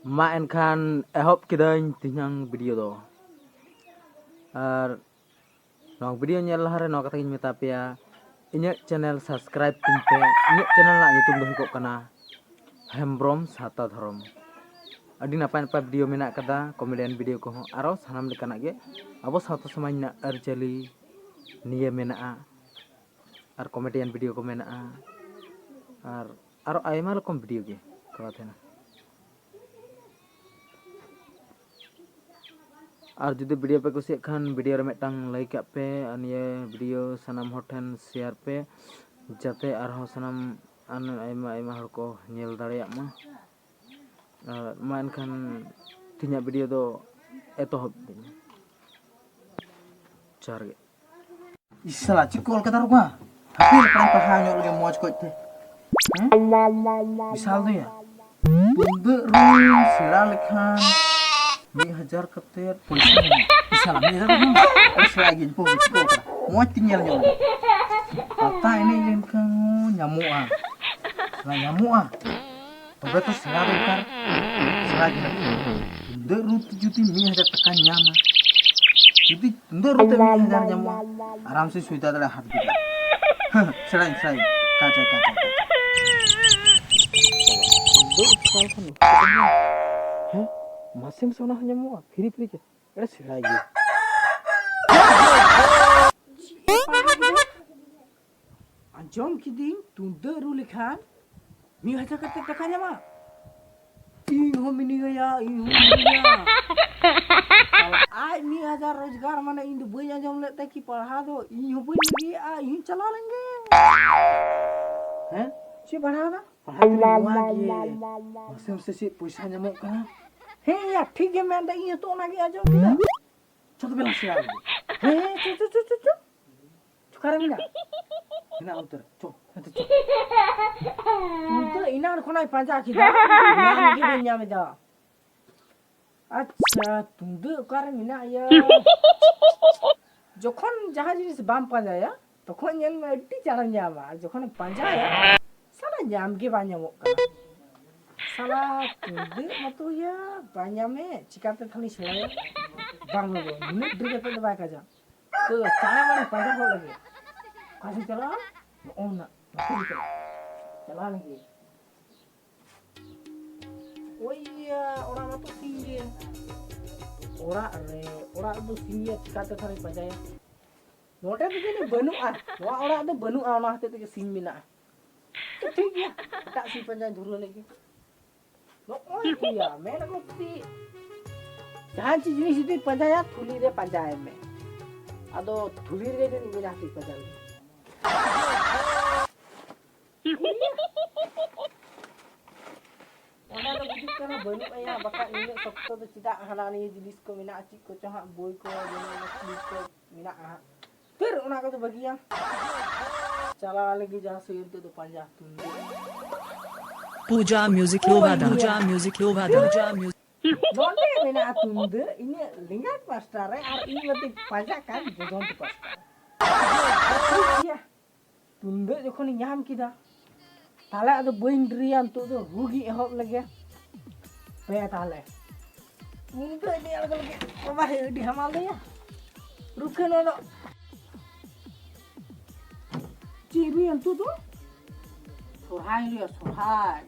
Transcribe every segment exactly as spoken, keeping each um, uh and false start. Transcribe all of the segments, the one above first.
ᱢᱟ ᱮᱱᱠᱷᱟᱱ ᱮᱦᱚᱵ ᱠᱤᱫᱟᱹᱧ ᱛᱮᱦᱮᱧᱟᱝ ᱵᱷᱤᱰᱤᱭᱳ ᱫᱚ᱾ ᱟᱨ ᱱᱚᱣᱟ ᱵᱷᱤᱰᱤᱭᱳ ᱧᱮᱞ ᱞᱟᱦᱟᱨᱮ ᱱᱚᱣᱟ ᱠᱟᱛᱷᱟ ᱜᱤᱧ ᱢᱮᱛᱟ ᱯᱮᱭᱟ, ᱤᱧᱟᱹᱜ ᱪᱮᱱᱮᱞ ᱥᱟᱵᱥᱠᱨᱟᱭᱤᱵᱽ ᱛᱤᱧ ᱯᱮ᱾ ᱤᱧᱟᱹᱜ ᱪᱮᱱᱮᱞ ᱨᱮᱱᱟᱜ ᱧᱩᱛᱩᱢ ᱫᱚ ᱦᱩᱭᱩᱜ ᱠᱟᱱᱟ ᱦᱮᱢᱵᱨᱚᱢ ᱥᱟᱶᱛᱟ ᱫᱷᱚᱨᱚᱢ᱾ ᱟᱹᱰᱤ ᱱᱟᱯᱟᱭ ᱱᱟᱯᱟᱭ ᱵᱷᱤᱰᱤᱭᱳ ᱢᱮᱱᱟᱜ ᱠᱟᱫᱟ, ᱠᱚᱢᱮᱰᱤᱭᱟᱱ ᱵᱷᱤᱰᱤᱭᱳ ᱠᱚᱦᱚᱸ, ᱟᱨᱚ ᱥᱟᱱᱟᱢ ᱞᱮᱠᱟᱱᱟᱜ ᱜᱮ ᱟᱵᱚ ᱥᱟᱶᱛᱟ ᱥᱚᱢᱟᱡᱽ ᱨᱮᱱᱟᱜ ᱟᱹᱨᱤᱪᱟᱹᱞᱤ ᱱᱤᱭᱮ ᱢᱮᱱᱟᱜᱼᱟ᱾ ᱟᱨ ᱠᱚᱢᱮᱰᱤᱭᱟᱱ ᱵᱷᱤᱰᱤᱭᱳ ᱠᱚ ᱢᱮᱱᱟᱜᱼᱟ, ᱟᱨ ᱟᱨᱚ ᱟᱭᱢᱟ ᱨᱚᱠᱚᱢ ᱵᱷᱤᱰᱤᱭᱳ ᱜᱮ ᱠᱚᱨᱟᱣ ᱛᱟᱦᱮᱱᱟ᱾ ᱟᱨ ᱡᱩᱫᱤ ᱵᱷᱤᱰᱤᱭᱳ ᱯᱮ ᱠᱩᱥᱤᱭᱟᱜ ᱠᱷᱟᱱ ᱵᱷᱤᱰᱤᱭᱳ ᱨᱮ ᱢᱤᱫᱴᱟᱝ ᱞᱟᱭᱤᱠ ᱠᱟᱜ ᱯᱮ, ᱟᱨ ᱱᱤᱭᱟᱹ ᱵᱷᱤᱰᱤᱭᱳ ᱥᱟᱱᱟᱢ ᱦᱚᱲ ᱴᱷᱮᱱ ᱥᱮᱭᱟᱨ ᱯᱮ, ᱡᱟᱛᱮ ᱟᱨᱦᱚᱸ ᱥᱟᱱᱟᱢ ᱟᱭᱢᱟ ᱟᱭᱢᱟ ᱦᱚᱲ ᱠᱚ ᱧᱮᱞ ᱫᱟᱲᱮᱭᱟᱜ ᱢᱟ᱾ ᱟᱨ ᱢᱟ ᱮᱱᱠᱷᱟᱱ ᱛᱮᱦᱮᱧᱟᱜ ᱵᱷᱤᱰᱤᱭᱳ ᱫᱚ ᱮᱛᱚᱦᱚᱵ ᱫᱟᱹᱧ᱾ ᱡᱚᱦᱟᱨ ᱜᱮ᱾ ᱤᱥ ᱥᱟᱞᱟ, ᱪᱮᱫ ᱠᱚ ᱚᱞ ᱠᱟᱫᱟ ᱨᱚᱜᱟ? ᱦᱟᱯᱮ ᱞᱮᱠᱟᱧ ᱯᱟᱲᱦᱟᱣ ᱧᱚᱜ ᱞᱮᱜᱮ ᱢᱚᱡᱽ ᱠᱚᱡ ᱛᱮ᱾ ᱦᱮᱸ? ᱵᱤᱥᱟᱞ ᱫᱚᱭᱟ᱾ ᱛᱩᱢᱫᱟᱹᱜ ᱨᱩ ᱥᱮᱬᱟ ᱞᱮᱠᱷᱟᱱ ᱢᱤᱫ ᱦᱟᱡᱟᱨ ᱠᱟᱛᱮ ᱯᱚᱭᱥᱟ ᱧᱟᱢᱚᱜᱼᱟ᱾ ᱤᱥ ᱥᱟᱞᱟ, ᱢᱤᱫ ᱦᱟᱡᱟᱨ ᱫᱚ ᱵᱟᱝ? ᱥᱮᱬᱟ ᱜᱮ, ᱪᱮᱫ ᱠᱚ ᱚᱞ ᱠᱟᱫᱟ? ᱢᱚᱡᱽ ᱛᱮᱧ ᱧᱮᱞ ᱧᱚᱜ ᱞᱮᱜᱮ᱾ ᱯᱟᱛᱟ ᱮᱱᱮᱡ ᱞᱮᱱᱠᱷᱟᱱ ᱦᱚᱸ ᱧᱟᱢᱚᱜᱼᱟ᱾ ᱥᱮᱬᱟ ᱧᱟᱢᱚᱜᱼᱟ᱾ ᱛᱚᱵᱮ ᱛᱚ ᱥᱮᱬᱟ ᱫᱚᱨᱠᱟᱨ᱾ ᱥᱮᱬᱟ ᱜᱮ ᱞᱟᱹᱠᱛᱤ᱾ ᱛᱩᱢᱫᱟᱹᱜ ᱨᱩ ᱛᱮ ᱡᱩᱫᱤ ᱢᱤᱫ ᱦᱟᱡᱟᱨ ᱴᱟᱠᱟᱧ ᱧᱟᱢᱟ, ᱡᱩᱫᱤ ᱛᱩᱢᱫᱟᱹᱜ ᱨᱩ ᱛᱮ ᱢᱤᱫ ᱦᱟᱡᱟᱨ ᱧᱟᱢᱚᱜᱼᱟ, ᱟᱨᱟᱢ ᱥᱮ ᱥᱚᱭᱫᱟ ᱫᱟᱲᱮᱭᱟᱜᱼᱟ ᱦᱟᱴ ᱵᱟᱡᱟᱨ᱾ ᱥᱮᱬᱟᱧ, ᱥᱮᱬᱟᱧ᱾ ᱠᱟᱪᱟᱭ, ᱠᱟᱪᱟᱭ, ᱠᱟᱪᱟᱭ᱾ ᱛᱩᱢᱫᱟᱹᱜ ᱥᱟᱞ ᱠᱷᱚᱱ ᱦᱮᱸ? ᱢᱟᱥᱮ ᱢᱟᱥᱮ ᱚᱱᱟ ᱦᱚᱸ ᱧᱟᱢᱚᱜᱼᱟ? ᱯᱷᱨᱤ ᱯᱷᱨᱤ ᱪᱮ? ᱮᱲᱮ ᱥᱮᱬᱟᱭ ᱜᱮ᱾ ᱟᱸᱡᱚᱢ ᱠᱤᱫᱤᱧ ᱛᱩᱢᱫᱟᱹᱜ ᱨᱩ ᱞᱮᱠᱷᱟᱱ ᱢᱤᱫ ᱦᱟᱡᱟᱨ ᱠᱟᱛᱮ ᱴᱟᱠᱟ ᱧᱟᱢᱟ᱾ ᱤᱧ ᱦᱚᱸ ᱢᱤᱱᱟᱹᱧᱟ, ᱤᱧ ᱦᱚᱸ ᱢᱤᱱᱟᱹᱧᱟ᱾ ᱥᱟᱞᱟ, ᱟᱡ ᱢᱤᱫ ᱦᱟᱡᱟᱨ ᱨᱳᱡᱽᱜᱟᱨ ᱢᱟᱱᱮ ᱤᱧ ᱫᱚ ᱵᱟᱹᱧ ᱟᱸᱡᱚᱢ ᱞᱮᱫ ᱛᱟᱭ ᱠᱤ ᱯᱟᱲᱦᱟᱣ ᱫᱚ, ᱤᱧ ᱦᱚᱸ ᱵᱟᱹᱧ ᱵᱟᱹᱜᱤᱭᱟᱜᱼᱟ, ᱤᱧ ᱦᱚᱸᱧ ᱪᱟᱞᱟᱣ ᱞᱮᱱ ᱜᱮ᱾ ᱦᱮᱸ? ᱪᱮᱫ ᱯᱟᱲᱦᱟᱣ ᱫᱟ? ᱯᱟᱲᱦᱟᱣ ᱠᱟᱱᱟ ᱱᱚᱣᱟ ᱜᱮ᱾ ᱢᱟᱥᱮ ᱢᱟᱥᱮ ᱪᱮᱫ ᱯᱚᱭᱥᱟ ᱧᱟᱢᱚᱜ ᱠᱟᱱᱟ? ᱦᱮᱸ ᱭᱟ, ᱴᱷᱤᱠ ᱜᱮ ᱢᱮᱱᱫᱟ, ᱤᱧ ᱦᱚᱸᱛᱚ ᱚᱱᱟᱜᱮ ᱟᱸᱡᱚᱢ ᱠᱮᱫᱟ᱾ ᱪᱚ ᱛᱚᱵᱮ ᱞᱟᱝ ᱥᱮᱬᱟ ᱞᱮᱜᱮ᱾ ᱦᱮᱸ, ᱦᱮᱸ, ᱪᱚ, ᱪᱚ, ᱪᱚ, ᱪᱚ, ᱪᱚ᱾ ᱚᱠᱟᱨᱮ ᱢᱮᱱᱟᱜᱼᱟ? ᱢᱮᱱᱟᱜᱼᱟ ᱚᱱᱛᱮ ᱨᱮ᱾ ᱪᱚ, ᱦᱮᱸᱛᱚ ᱪᱚ᱾ ᱱᱤᱛᱚᱜ ᱮᱱᱟᱱ ᱠᱷᱚᱱᱟᱜ ᱯᱟᱸᱡᱟ ᱠᱮᱫᱟ, ᱧᱟᱢ ᱜᱮ ᱵᱟᱹᱧ ᱧᱟᱢ ᱮᱫᱟ᱾ ᱟᱪᱪᱷᱟ, ᱛᱩᱢᱫᱟᱹᱜ ᱚᱠᱟᱨᱮ ᱢᱮᱱᱟᱜᱼᱟ ᱭᱟ? ᱡᱚᱠᱷᱚᱱ ᱡᱟᱦᱟᱸ ᱡᱤᱱᱤᱥ ᱵᱟᱢ ᱯᱟᱸᱡᱟᱭᱟ, ᱛᱚᱠᱷᱚᱱ ᱧᱮᱞ ᱢᱮ ᱟᱹᱰᱤ ᱪᱟᱬᱮᱢ ᱧᱟᱢᱟ, ᱟᱨ ᱡᱚᱠᱷᱚᱱᱮᱢ ᱯᱟᱸᱡᱟᱭᱟ, ᱥᱟᱞᱟ ᱧᱟᱢ ᱜᱮ ᱵᱟᱝ ᱧᱟᱢᱚᱜ ᱠᱟᱱᱟ᱾ ᱥᱟᱞᱟ ᱛᱩᱢᱫᱟᱹᱜ ᱢᱟᱛᱚ ᱭᱟ ᱵᱟᱭ ᱧᱟᱢᱮ, ᱪᱤᱠᱟᱹᱛᱮ ᱛᱟᱦᱞᱮ ᱥᱮᱬᱟᱭᱟ? ᱵᱟᱝ ᱵᱟᱵᱟ, ᱱᱩᱱᱟᱹᱜ ᱰᱷᱮᱨ ᱠᱟᱛᱮ ᱫᱚ ᱵᱟᱭ ᱠᱟᱡᱟ᱾ ᱛᱚ ᱪᱟᱬᱮ ᱢᱟᱲᱮ ᱯᱟᱸᱡᱟ ᱦᱚᱲ ᱞᱟᱹᱜᱤᱫ᱾ ᱚᱠᱟ ᱥᱮᱫ ᱪᱟᱞᱟᱜᱼᱟ? ᱱᱚᱜᱼᱚ ᱱᱟ, ᱱᱚᱛᱮ ᱜᱮ ᱪᱟᱞᱟᱜᱼᱟ᱾ ᱪᱟᱞᱟᱣ ᱞᱮᱱ ᱜᱮ᱾ ᱳᱭ ᱭᱟ, ᱚᱲᱟᱜ ᱢᱟᱛᱚ ᱥᱤᱧ ᱜᱮ᱾ ᱚᱲᱟᱜ ᱨᱮ, ᱚᱲᱟᱜ ᱨᱮᱫᱚ ᱥᱤᱧ ᱜᱮ, ᱪᱤᱠᱟᱹᱛᱮ ᱛᱟᱦᱞᱮ ᱯᱟᱸᱡᱟᱭᱟ? ᱱᱚᱰᱮ ᱫᱚ ᱡᱟᱹᱱᱤᱡ ᱵᱟᱹᱱᱩᱜᱼᱟ, ᱱᱚᱣᱟ ᱚᱲᱟᱜ ᱫᱚ ᱵᱟᱹᱱᱩᱜᱼᱟ, ᱚᱱᱟ ᱦᱚᱛᱮᱡ ᱛᱮᱜᱮ ᱥᱤᱧ ᱢᱮᱱᱟᱜᱼᱟ᱾ ᱛᱚ ᱴᱷᱤᱠ ᱜᱮᱭᱟ, ᱮᱴᱟᱜ ᱥᱤᱧ ᱯᱟᱸᱡᱟ ᱫᱷᱩᱨᱟᱹᱣ ᱞᱮᱜᱮ᱾ ᱱᱚᱜᱼᱚᱭ ᱤᱭᱟᱹ, ᱢᱮᱱ ᱟᱠᱚ ᱪᱮᱫ, ᱡᱟᱦᱟᱸ ᱪᱮᱫ ᱡᱤᱱᱤᱥ ᱡᱩᱫᱤ ᱯᱟᱸᱡᱟᱭᱟ, ᱛᱷᱩᱞᱤ ᱨᱮ ᱯᱟᱸᱡᱟᱭ ᱢᱮ᱾ ᱟᱫᱚ ᱛᱷᱩᱞᱤ ᱨᱮᱜᱮ ᱡᱟᱹᱱᱤᱡ ᱢᱮᱱᱟᱜᱼᱟ, ᱪᱮᱫ ᱯᱟᱸᱡᱟ ᱞᱟᱹᱜᱤᱫ᱾ ᱚᱱᱟ ᱫᱚ ᱵᱩᱡᱩᱜ ᱠᱟᱱᱟ ᱵᱟᱹᱱᱩᱜ ᱟᱭᱟ, ᱵᱟᱠᱷᱟᱡ ᱱᱤᱱᱟᱹᱜ ᱥᱚᱠᱛᱚ ᱫᱚ ᱪᱮᱫᱟᱜ ᱦᱟᱱᱟ ᱱᱤᱭᱟᱹ ᱡᱤᱱᱤᱥ ᱠᱚ ᱢᱮᱱᱟᱜᱼᱟ, ᱪᱮᱫ ᱠᱚᱪᱚ ᱦᱟᱸᱜ ᱵᱳᱭ ᱠᱚ, ᱡᱮᱢᱚᱱ ᱚᱱᱟ ᱠᱞᱤᱯ ᱠᱚ ᱢᱮᱱᱟᱜᱼᱟ ᱦᱟᱸᱜ᱾ ᱛᱟᱹᱨ ᱚᱱᱟ ᱠᱚᱫᱚ ᱵᱟᱹᱜᱤᱭᱟ᱾ ᱪᱟᱞᱟᱣ ᱞᱟᱹᱜᱤᱫ ᱡᱟᱦᱟᱸ ᱥᱮᱫ ᱱᱤᱛᱚᱜ ᱫᱚ ᱯᱟᱸᱡᱟ ᱛᱩᱢᱫᱟᱹᱜ᱾ ᱯᱩᱡᱟ ᱢᱤᱣᱡᱤᱠ ᱞᱳᱵᱷᱟᱫᱟ, ᱯᱩᱡᱟ ᱢᱤᱣᱡᱤᱠ ᱞᱳᱵᱷᱟᱫᱟ, ᱯᱩᱡᱟ ᱢᱤᱣᱡᱤᱠ᱾ ᱱᱚᱰᱮ ᱢᱮᱱᱟᱜᱼᱟ ᱛᱩᱢᱫᱟᱹᱜ, ᱤᱧᱟᱹᱜ ᱞᱮᱸᱜᱟ ᱯᱟᱥᱴᱟ ᱨᱮ, ᱟᱨ ᱤᱧ ᱱᱚᱛᱮ ᱯᱟᱸᱡᱟ ᱠᱟᱱ ᱡᱚᱡᱚᱢ ᱯᱟᱥᱴᱟ ᱨᱮ᱾ ᱴᱷᱤᱠ ᱜᱮᱭᱟ᱾ ᱛᱩᱢᱫᱟᱹᱜ ᱡᱚᱠᱷᱚᱱᱤᱧ ᱧᱟᱢ ᱠᱮᱫᱟ, ᱛᱟᱦᱞᱮ ᱟᱫᱚ ᱵᱟᱹᱧ ᱰᱮᱨᱤᱭᱟ, ᱱᱤᱛᱚᱜ ᱫᱚ ᱨᱩ ᱜᱤᱧ ᱮᱦᱚᱵ ᱞᱮᱜᱮ᱾ ᱯᱮ ᱛᱟᱦᱞᱮ᱾ ᱛᱩᱢᱫᱟᱹᱜ ᱤᱫᱤ ᱟᱬᱜᱚ ᱞᱟᱹᱜᱤᱫ᱾ ᱵᱟᱵᱟ ᱦᱮ, ᱟᱹᱰᱤ ᱦᱟᱢᱟᱞ ᱫᱚᱭᱟ᱾ ᱨᱩᱠᱷᱟᱹ ᱱᱚᱣᱟ ᱫᱚ᱾ ᱪᱮᱫ ᱨᱩᱭᱟ ᱱᱤᱛᱚᱜ ᱫᱚ? ᱥᱚᱨᱦᱟᱭ ᱨᱩᱭᱟ, ᱥᱚᱨᱦᱟᱭ᱾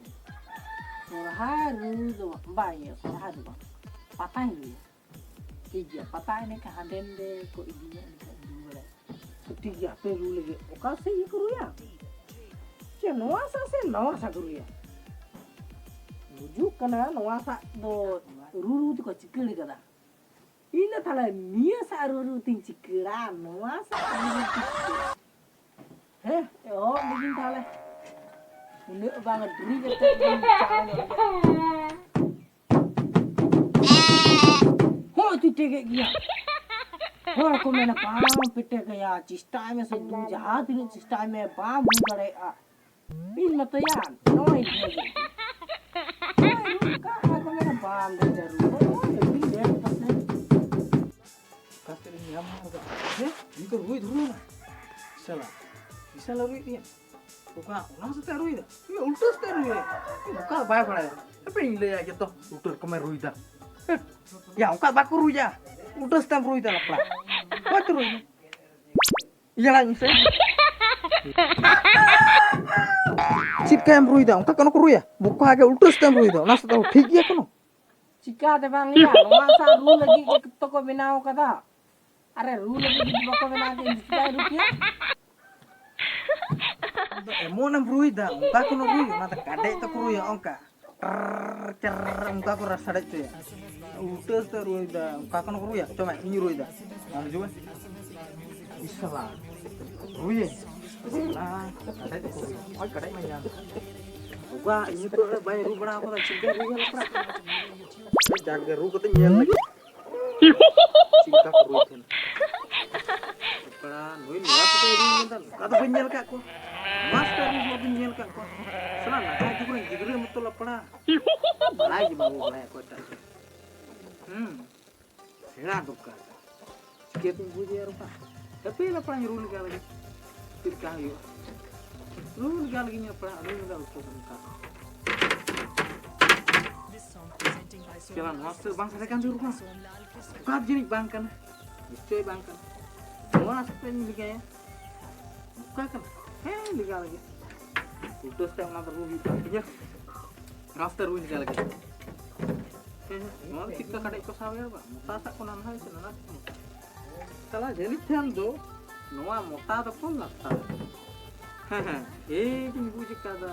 ᱥᱚᱨᱦᱟᱭ ᱨᱩ ᱫᱚ ᱵᱟᱝ, ᱵᱟᱝ ᱤᱭᱟᱹ, ᱥᱚᱨᱦᱟᱭ ᱫᱚ ᱵᱟᱝ᱾ ᱯᱟᱛᱟᱧ ᱨᱩᱭᱟ᱾ ᱴᱷᱤᱠ ᱜᱮᱭᱟ, ᱯᱟᱛᱟ ᱮᱱᱮᱡ ᱠᱷᱟᱱ ᱦᱟᱸᱰᱮ ᱱᱟᱰᱮ ᱠᱚ ᱤᱫᱤᱧᱟ, ᱮᱱᱠᱷᱟᱱ ᱨᱩ ᱵᱟᱲᱟᱭᱟ᱾ ᱴᱷᱤᱠ ᱜᱮᱭᱟ, ᱦᱟᱯᱮ ᱨᱩ ᱞᱮᱜᱮ᱾ ᱚᱠᱟ ᱥᱮᱫ ᱜᱮᱠᱚ ᱨᱩᱭᱟ? ᱪᱮ ᱱᱚᱣᱟ ᱥᱟᱜ ᱥᱮ ᱱᱟᱣᱟ ᱥᱟᱜ ᱠᱚ ᱨᱩᱭᱟ? ᱵᱩᱡᱩᱜ ᱠᱟᱱᱟ, ᱱᱚᱣᱟ ᱥᱟᱜ ᱫᱚ ᱨᱩ ᱨᱩ ᱛᱮᱠᱚ ᱪᱤᱠᱟᱹᱲ ᱠᱟᱫᱟ᱾ ᱤᱧ ᱫᱚ ᱛᱟᱦᱞᱮ ᱱᱤᱭᱟᱹ ᱥᱟᱜ ᱨᱩ ᱨᱩ ᱛᱤᱧ ᱪᱤᱠᱟᱹᱲᱟ, ᱱᱚᱣᱟ ᱥᱟᱜ ᱨᱩ ᱨᱩ ᱛᱤᱧ ᱪᱤᱠᱟᱹᱲᱟ᱾ ᱦᱮᱸ, ᱮᱦᱚᱵ ᱞᱮᱜᱤᱧ ᱛᱟᱦᱞᱮ᱾ ᱩᱱᱟᱹᱜ ᱵᱟᱝ ᱰᱮᱨᱤ ᱠᱟᱛᱮ ᱵᱚᱱ ᱪᱟᱞᱟᱣ ᱧᱚᱜ ᱞᱮᱜᱮ᱾ ᱦᱳᱭ, ᱛᱩᱭ ᱴᱮᱜᱮᱫ ᱜᱮᱭᱟ᱾ ᱦᱚᱲ ᱠᱚ ᱢᱮᱱᱟ, "ᱵᱟᱢ ᱯᱮᱴᱮᱜ ᱟᱭᱟ, ᱪᱮᱥᱴᱟᱭ ᱢᱮ ᱥᱩᱫᱷᱩ, ᱡᱟᱦᱟᱸ ᱛᱤᱱᱟᱹᱜ ᱪᱮᱥᱴᱟᱭ ᱢᱮ, ᱵᱟᱢ ᱦᱩᱭ ᱫᱟᱲᱮᱭᱟᱜᱼᱟ᱾" ᱤᱧ ᱢᱟᱛᱚᱭᱟ, ᱱᱚᱜᱼᱚᱭ ᱤᱧ ᱴᱷᱮᱱ ᱜᱮ᱾ ᱱᱚᱜᱼᱚᱭ ᱨᱩ ᱠᱟᱜ ᱟᱨ ᱠᱚ ᱢᱮᱱᱟ, "ᱵᱟᱢ ᱫᱮᱡᱟ ᱨᱩ, ᱱᱚᱜᱼᱚᱭ ᱟᱹᱰᱤ ᱞᱮᱴ ᱠᱟᱛᱮ ᱚᱠᱟ ᱥᱮᱫ ᱨᱤᱧ ᱧᱟᱢᱟ?" ᱦᱮᱸ, ᱱᱤᱛᱚᱜ ᱨᱩᱭ ᱫᱷᱩᱨᱟᱹᱣ ᱮᱱᱟ᱾ ᱥᱟᱞᱟ, ᱵᱤᱥᱟᱞ ᱨᱩᱭ ᱛᱤᱧᱟᱹ᱾ ᱚᱠᱟ ᱚᱱᱟ ᱥᱟᱛᱮ ᱨᱩᱭ ᱫᱟ? ᱤᱧ ᱩᱞᱴᱟᱹ ᱥᱟᱛᱮ ᱨᱩᱭ ᱫᱟ᱾ ᱚᱱᱠᱟ ᱵᱟᱭ ᱵᱟᱲᱟᱭᱟ᱾ ᱦᱟᱯᱮ ᱤᱧ ᱞᱟᱹᱭᱟ ᱡᱚᱛᱚ ᱩᱞᱴᱟᱹ ᱨᱚᱠᱚᱢᱮ ᱨᱩᱭ ᱫᱟ᱾ ᱦᱮᱸ᱾ ᱭᱟ, ᱚᱱᱠᱟ ᱵᱟᱠᱚ ᱨᱩᱭᱟ᱾ ᱩᱞᱴᱟᱹ ᱥᱟᱛᱮᱢ ᱨᱩᱭ ᱫᱟ ᱞᱟᱯᱲᱟ᱾ ᱚᱠᱚᱭ ᱛᱮ ᱨᱩᱭ ᱫᱟ? ᱤᱭᱟᱹᱲᱟᱧ ᱢᱮᱥᱮ᱾ ᱪᱮᱫ ᱠᱟᱭᱮᱢ ᱨᱩᱭ ᱫᱟ? ᱚᱱᱠᱟ ᱠᱟᱱᱟ ᱠᱚ ᱨᱩᱭᱟ᱾ ᱵᱚᱠᱟ ᱜᱮ ᱩᱞᱴᱟᱹ ᱥᱟᱛᱮᱢ ᱨᱩᱭ ᱫᱟ᱾ ᱚᱱᱟ ᱥᱟᱛᱮ ᱴᱷᱤᱠ ᱜᱮᱭᱟ ᱠᱟᱱᱟ᱾ ᱪᱤᱠᱟᱹᱛᱮ ᱵᱟᱝ ᱦᱩᱭᱩᱜᱼᱟ? ᱱᱚᱣᱟ ᱥᱟᱶ ᱨᱩ ᱞᱟᱹᱜᱤᱫ ᱜᱮ ᱛᱚ ᱠᱚ ᱵᱮᱱᱟᱣ ᱠᱟᱫᱟ᱾ ᱟᱨᱮ, ᱨᱩ ᱞᱟᱹᱜᱤᱫ ᱡᱩᱫᱤ ᱵᱟᱠᱚ ᱵᱮᱱᱟᱣ ᱠᱮᱭᱟ, ᱤᱧ ᱪᱤᱠᱟᱹᱧ ᱨᱩ ᱠᱮᱭᱟ? ᱟᱫᱚ ᱮᱢᱚᱱᱮᱢ ᱨᱩᱭᱫᱟ, ᱚᱱᱠᱟ ᱠᱚᱱᱚ ᱨᱩᱭ, ᱚᱱᱟ ᱫᱚ ᱠᱟᱰᱮᱡ ᱛᱮᱠᱚ ᱨᱩᱭᱟ, ᱚᱱᱠᱟ᱾ ᱴᱨᱨᱨ, ᱪᱨᱨᱨ, ᱚᱱᱠᱟ ᱠᱚ ᱥᱟᱰᱮ ᱦᱚᱪᱚᱭᱟ᱾ ᱩᱞᱴᱟᱹ ᱥᱮᱫ ᱨᱩᱭᱫᱟ, ᱚᱱᱠᱟ ᱠᱚᱱᱚ ᱠᱚ ᱨᱩᱭᱟ? ᱪᱚ ᱢᱟ, ᱤᱧ ᱨᱩᱭᱫᱟ᱾ ᱟᱢ ᱦᱤᱡᱩᱜ ᱢᱮ᱾ ᱤᱥᱟᱞᱟ, ᱨᱩᱭᱟᱹᱧ᱾ ᱥᱟᱞᱟ, ᱠᱟᱰᱮᱡ ᱛᱮᱠᱚ ᱨᱩᱭᱟ᱾ ᱱᱚᱜᱼᱚᱭ ᱠᱟᱰᱮᱡ ᱢᱟ ᱧᱟᱢ᱾ ᱵᱟᱵᱟ, ᱤᱧ ᱫᱚ ᱵᱟᱹᱧ ᱨᱩ ᱵᱟᱲᱟ ᱟᱠᱟᱫᱟ, ᱪᱮᱫ ᱞᱮᱠᱟᱧ ᱨᱩᱭᱟ ᱞᱟᱯᱲᱟ? ᱡᱟᱠ ᱜᱮ, ᱨᱩ ᱠᱟᱛᱮᱧ ᱧᱮᱞ ᱞᱮᱜᱮ᱾ ᱪᱮᱫ ᱞᱮᱠᱟ ᱠᱚ ᱨᱩᱭ ᱛᱟᱦᱮᱱᱟ? ᱞᱟᱯᱲᱟ, ᱱᱩᱭ ᱱᱚᱣᱟ ᱠᱚᱫᱚᱭ ᱨᱩᱭ ᱞᱮᱫᱟ, ᱱᱚᱝᱠᱟ ᱫᱚ ᱵᱟᱹᱧ ᱧᱮᱞ ᱟᱠᱟᱫ ᱠᱚᱣᱟ᱾ ᱢᱟᱥᱴᱟᱨ ᱨᱩᱭ ᱦᱚᱲ ᱫᱚᱧ ᱧᱮᱞ ᱟᱠᱟᱫ ᱠᱚᱣᱟ᱾ ᱥᱟᱞᱟ, ᱱᱟᱦᱟᱜ ᱡᱩᱜᱽ ᱨᱮᱱ ᱜᱤᱫᱽᱨᱟᱹ ᱢᱚᱛᱚ ᱞᱟᱯᱲᱟ᱾ ᱵᱟᱲᱟᱭ ᱜᱮ ᱵᱟᱵᱚ ᱵᱟᱲᱟᱭᱟ ᱚᱠᱚᱭᱴᱟᱜ ᱫᱚ᱾ ᱦᱩᱸ, ᱥᱮᱬᱟ ᱫᱚᱨᱠᱟᱨ᱾ ᱪᱤᱠᱟᱹᱛᱤᱧ ᱵᱩᱡᱮᱭᱟ ᱨᱚᱯᱟ? ᱦᱟᱯᱮ ᱞᱟᱯᱲᱟᱧ ᱨᱩ ᱞᱮᱜᱟ ᱞᱮᱜᱮ᱾ ᱪᱮᱫ ᱞᱮᱠᱟ ᱦᱩᱭᱩᱜᱼᱟ? ᱨᱩ ᱞᱮᱜᱟ ᱞᱮᱜᱮᱧ ᱞᱟᱯᱲᱟ, ᱨᱩ ᱞᱮᱜᱟ ᱞᱮᱜᱮ ᱱᱚᱝᱠᱟ᱾ ᱪᱮᱞᱟ ᱱᱚᱣᱟ ᱥᱮ ᱵᱟᱝ ᱥᱟᱰᱮ ᱠᱟᱱ ᱛᱤᱧ ᱨᱩ ᱠᱟᱱᱟ? ᱚᱠᱟ ᱡᱤᱱᱤᱥ ᱵᱟᱝ ᱠᱟᱱᱟ? ᱱᱤᱥᱪᱚᱭ ᱵᱟᱝ ᱠᱟᱱᱟ᱾ ᱱᱚᱣᱟ ᱥᱟᱛᱮᱧ ᱞᱮᱜᱟᱭᱟ᱾ ᱚᱠᱟ ᱠᱟᱱᱟ? ᱦᱮᱸ, ᱞᱮᱜᱟ ᱞᱮᱜᱮ᱾ ᱩᱞᱴᱟᱹ ᱥᱮᱫ ᱚᱱᱟ ᱫᱚ ᱨᱩ ᱦᱩᱭᱩᱜ ᱠᱟᱱ ᱛᱤᱧᱟᱹ᱾ ᱨᱟᱥᱛᱟ ᱨᱩ ᱞᱮᱜᱟ ᱞᱮᱜᱮ᱾ ᱦᱮᱸ, ᱦᱮᱸ, ᱱᱚᱣᱟ ᱫᱚ ᱪᱮᱫ ᱞᱮᱠᱟ ᱠᱟᱰᱮᱡ ᱠᱚ ᱥᱟᱵ ᱮᱫᱟ ᱵᱟᱝ? ᱢᱚᱴᱟ ᱥᱟᱵ ᱠᱚ ᱱᱟᱱᱦᱟ ᱜᱮᱥᱮ ᱱᱟᱱᱦᱟ ᱠᱚ ᱢᱚᱴᱟ᱾ ᱥᱟᱞᱟ ᱡᱟᱹᱱᱤᱡ ᱠᱷᱟᱱ ᱫᱚ ᱱᱚᱣᱟ ᱢᱚᱴᱟ ᱫᱚᱠᱚ ᱞᱟᱛᱟᱨ᱾ ᱦᱮᱸ, ᱦᱮᱸ, ᱮᱭ ᱵᱤᱱ ᱵᱩᱡᱽ ᱟᱠᱟᱫᱟ᱾